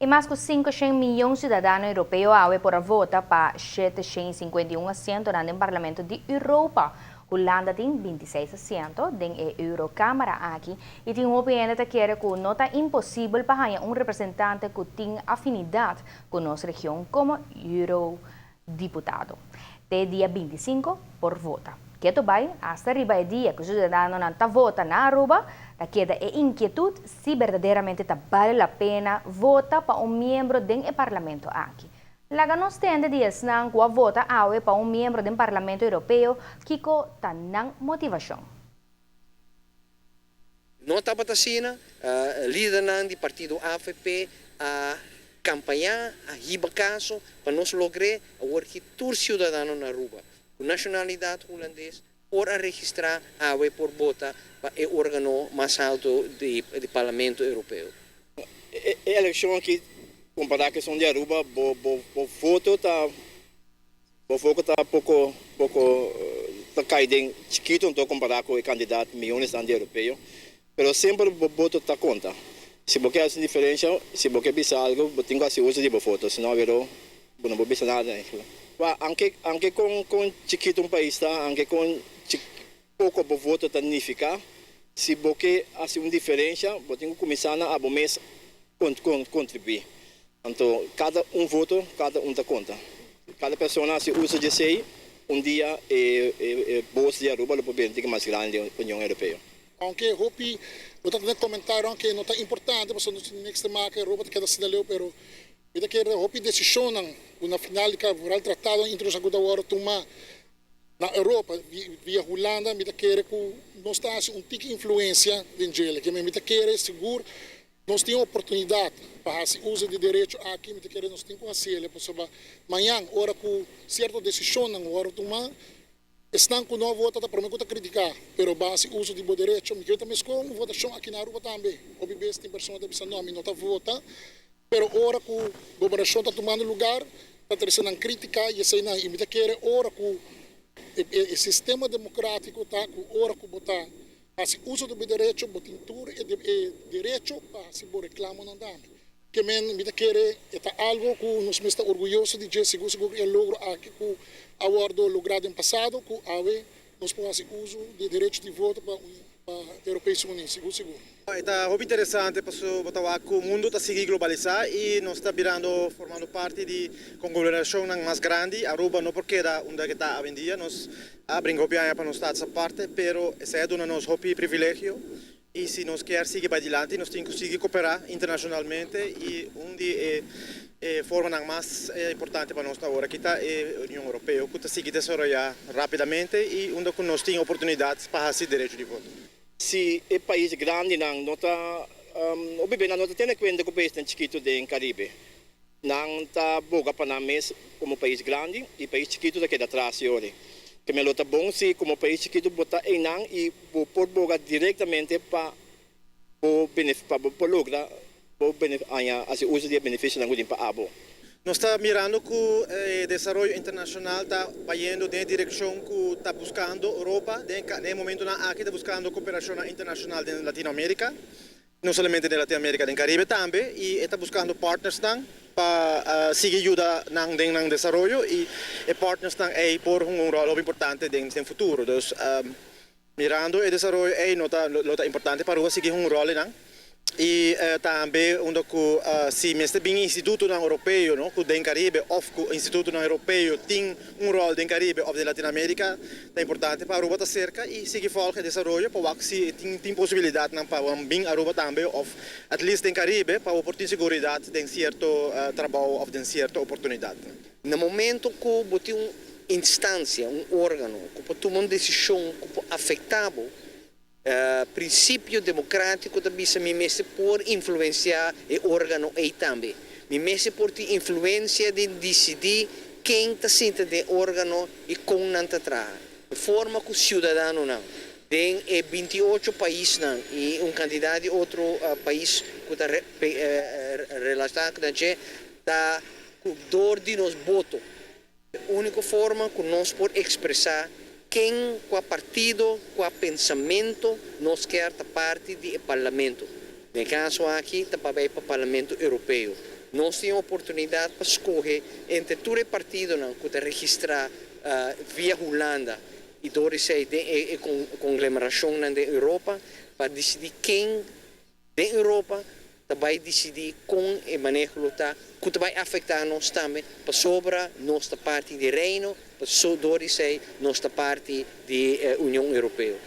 Y mas cu 500 miyon ciudadano europeo awe por a vota pa 751 asiento den Parlamento di Europa. Hulanda tin 26 asiento den e Eurocamara aki y tin hopi hende ta kere cu no ta imposibel pa haya un representante cu tin afinidad cu nos region como eurodiputado. Te dia 25 por vota. Keto bay, hasta riba e dia cu ciudadanonan ta vota na Aruba, ta keda e inquietud si berdaderamente ta bale la pena vota pa un miembro den e parlamento aki. Laga nos tende di esnan cu a vota awe pa un miembro den Parlamento Europeo, kico ta nan motivacion. No tabata asina, lidernan di partido AVP a campaña, a hiba caso pa nos logra awor cu tur ciudadano na Aruba cu nacionalidad hulandes por a registra awe por vota pa e organo mas halto di Parlamento Europeo. E eleccion aki, compara cu esun di Aruba, bo voto ta, bo voto ta poco poco, ta cay den chikito anto compara cu e cantidad miyones di europeo, pero semper bo voto ta conta. Si bo kier haci diferencia, si bo kier bisa algo, bo tin cu haci uso di bo voto, sino pero bo no por bisa nada eigenlijk. Maar aunke con chikito un pais ta, aunke con poco bo voto ta significa, si bo kier haci un diferencia, bo tin cu cuminsa na abo mes contribui. Anto, cada un voto, cada un ta conta. Cada persona haci uso di esey, un dia e voz di Aruba lo por bira mas grandi den Union Europeo. Aunke hopi, bo ta tene comentario, aunke no ta importante, pasobra no tin niks te maken, Aruba ta keda asina leu, pero mi ta kere hopi decisionnan cu na final di cabo, vooral tratado internacional cu ta wordo tuma na Europa via Hulanda, mi ta kere cu nos ta haci un tiki influencia den djele. Ke mi ta kere sigur nos tin oportunidad pa haci uso di derecho aki, mi ta kere nos tin cu haciele, pasobra mañan, ora cu cierto decisionnan wordo tuma, esnan cu no vota ta prome cu ta critica, pero bo a haci uso di bo derecho. Mi kere tambe con votacion aki na Aruba tambe. Hopi bes tin persona ta bisa: "No, mi no ta vota", pero ora cu gobernacion ta tumando lugar, ta trece nan critica y esey nan. Y mi ta kere ora cu e sistema democratico ta cu ora cu bo ta haci uso di bo derecho, bo tin tur e derecho pa haci bo reclamo nan tambe. Ke men mi ta kere ta algo cu nos mester ta orguyoso di dje, sigur sigur e logro aki cu a wordo logra den pasado, cu awe nos por haci uso di derecho di voto pa Europese Unie, sigur sigur. Ta hopi interesante pasobra cu mundo ta sigui globalisa y nos ta birando, formando parti di conglomeracion mas grandi. Aruba no por keda unda cu ta awendia, nos a bringa pa nos ta aparte, pero esey ta duna nos hopi privilegio y si nos kier sigui adilanti, nos tin cu sigui coopera internacionalmente y un di e forma mas importante pa nos awor aki ta e Union Europeo, cu ta sigui desaroya rapidamente y unda cu nos tin oportunidad pa haci derecho di voto. Si e pais grandinan no ta obviamente no ta tene cuenta cu e pais chikito di Caribe. Nan ta boga pa nan mes como pais grandi y pais chikito ta keda atras ori. Ke men lo ta bon si como pais chikito bo ta einan y bo por boga directamente pa bo pa bo logra bo haci uso di beneficionan pa abo. Nos ta mirando cu e desaroyo internacional ta bayendo den direccion cu ta buscando Europa, den momento aki ta buscando cooperacion internacional den Latinoamerica, no solamente den Latinoamerica, den Caribe tambe, y ta buscando partners nan pa sigui yuda nan den nan desaroyo y e partners nan ey por un rol importante den futuro. Dus mirando e desaroyo ey no ta lo ta importante pa Aruba sigui un rol nan y tambe unda cu si mester bin institutonan europeo, no, cu den Caribe of cu institutonan europeo tin un rol den Caribe of den Latinoamerica, ta importante pa Aruba ta cerca y sigui volg e desaroyo pa wak si tin posibilidad nan pa bin Aruba tambe of at least den Caribe pa por tin seguridad den cierto trabou of den cierto oportunidad. Na momento cu bo tin un instancia, un organo, cu por tuma un decision cu por afecta bo, principio democratico ta bisa mi mester por influencia e organo ey tambe. Mi mester por tin influencia di dicidi ken ta sinta den organo y con nan ta traha. Forma cu ciudadanonan den e 28 paisnan y un cantidad di otro pais cu ta relaciona cu ta door di nos voto. E unico forma cu nos por expresa ken, cua partido, cua pensamento nos kier ta parti di parlamento. Den caso aki, ta pa Parlamento Europeo. Nos tin oportunidat pa skohe entre tur e partidonan ku ta registrá via Hulanda i dor esei den e konglomerashonnan den Europa pa disidí ken den Europa ta bai disidí kon e maneho lo ta ku ta bai afektá nos tambe pasobra nos ta parti di Reino, paso dor esei nos ta parti di Union Europeo.